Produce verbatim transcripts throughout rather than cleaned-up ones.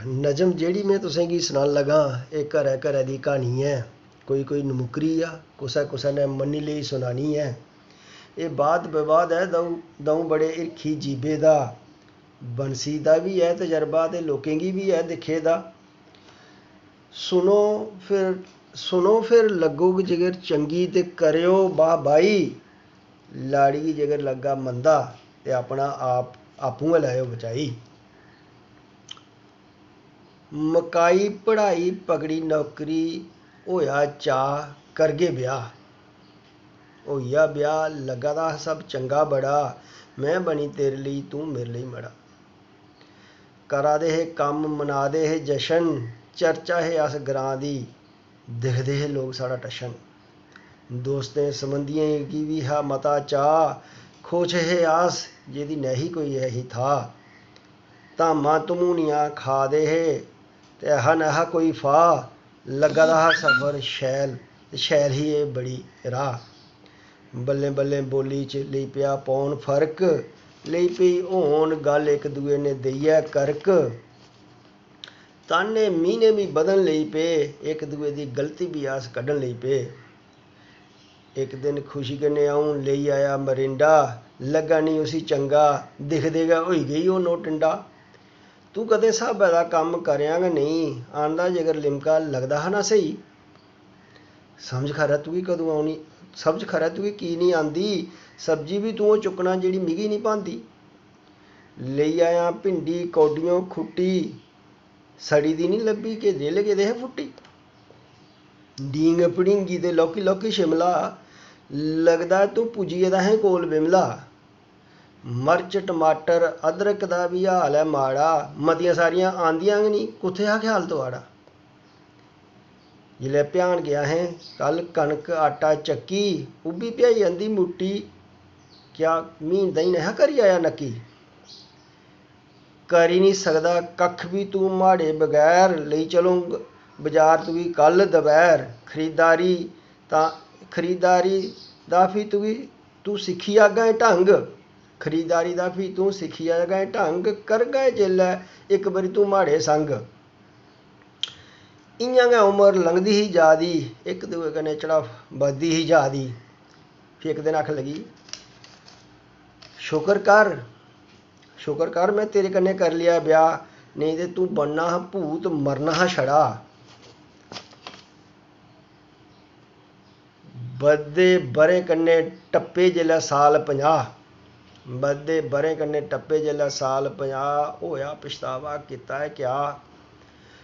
नजम जेह्ड़ी में तुसेंगी सनान लगा, एह् घरै घरै दी क्हानी ऐ। कोई कोई नमुकरी आ, कुसै कुसै ने मन्नी लेई सुनानी ऐ। एह् बात विवाद ऐ द'ऊं द'ऊं बड़े हिरखी जीबे दा। बंसी दा बी ऐ तजर्बा ते लोकें गी बी ऐ दिक्खे दा। सुनो फिर, सुनो फिर लग्गोग जेकर चंगी ते करेओ बाह बाही। लाड़ी गी जेकर लग्गा मंदा ते अपना आप आपूं गै लैओ बचाई। मकाई पढ़ाई, पकड़ी नौकरी, होया चाऽ, करगे ब्याह्। होइया ब्याह्, लग्गा दा हा सब चंगा बड़ा। में बनी तेरे लेई, तूं मेरे लेई मड़ा। करा दे हे कम्म, मना दे हे जशन, चर्चा हे अस ग्रांऽ दी, दिखदे हे लोक साढ़ा टशन। दोस्तें सरबंधियें गी बी हा मता चाऽ, खुश हे अस जेह्दी नेही कोई ऐही थाह्। धामां धमूनियां खा दे हे ते ऐहा नेहा कोई फाह्। लग्गा दा हा सफर शैल ते शैल ही एह् बड़ी राह्। बल्लें बल्लें बोल्ली च लेई पेआ पौन फर्क, लेई पेई होन गल्ल इक दुए ने देइयै करक। ताने मीह्ने बी बधन लेई पे, इक दुए दी गलती बी अस कड्ढन लेई पे। इक दिन खुशी कन्नै अ'ऊं लेई आया मरिंडा, लग्गा निं उसी चंगा, दिखदे गै होई गेई ओह् नोटिंडा। तूं कदें स्हाबै दा कम्म करेआं गै नेईं, आंदा जेकर लिमका लगदा हा ना स्हेई। समझ खरै तुगी कदूं औनी, समझ खरै तुगी की निं आंदी, सब्जी बी तूं ओह् चुक्कना जेह्ड़ी मिगी निं भांदी। लेई आया भिंडी कौडियों खुट्टी, सड़ी दी निं लब्भी के रेले गेदे हे फुट्टी। डींग भड़िंगी ते लौह्की लौह्की शिमला, लगदा ऐ तूं पुज्जी गेदा हैं कोल बिमला। मर्च टमाटर अदरक दा बी हाल ऐ माड़ा, मतियां सारियां आंदियां गै निं, कुत्थै हा ख्याल थुआढ़ा? जिसलै भ्यान गेआ हैं कल कनक आटा चक्की, ओह् बी भ्याई आंदी मुट्टी। क्या म्हीन ताईं नेहा करी आया नक्की? करी निं सकदा कक्ख बी तूं म्हाड़े बगैर, लेई चलोंग बजार तुगी कल दपैह्र। खरीदारी तां, खरीदारी दा फ्ही तुगी, तूं सिक्खी जागा एह् ढंग। खरीदारी दा फ्ही तूं सिक्खी जागा एह् ढंग, करगा एह् जेल्लै इक बारी तूं म्हाड़े संग। इ'यां गै उमर लंघदी ही जा दी, इक दुए कन्नै चढ़ाव बधदी ही जा दी। फ्ही इक दिन आखन लगी, "शुकर कर, शुकर कर में तेरे कन्नै करी लेआ ब्याह्, नेईं ते तूं बनना हा भूत, मरना हा छड़ा।" बधदे ब'रें कन्नै टप्पे जेल्लै साल पंजाह्, बधदे ब'रें कन्नै टप्पे जेल्लै साल पंजाह्, होआ पछतावा कीता ऐ क्या?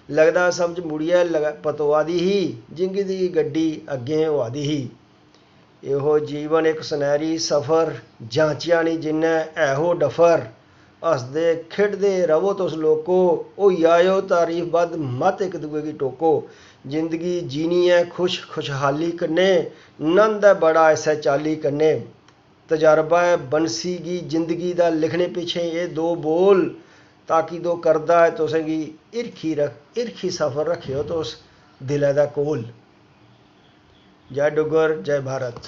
लगदा समझ मुड़ियै लग-, पतोआ दी ही, जिंदगी दी गड्डी अग्गें होआ दी ही। एहो जीवन इक सनैह्री सफर, जांचेआ निं जिन्नै ऐहो डफर। हसदे खेढदे र'वो तुस लोको, होई जाएओ तारीफ बद्ध, मत इक दुए गी टोको। जिंदगी जीनी ऐ खुश खुशहाली कन्नै, नंद ऐ बड़ा इस्सै चाल्ली कन्नै। तजर्बा ऐ बंसी गी जिंदगी दा, लिखने पिच्छें एह् दो बोल, ताकि दो करदा ऐ तुसेंगी हिरखी रख-, हिरखी सफर रक्खेओ तुस दिलै दा कोल। जय डुग्गर, जय भारत।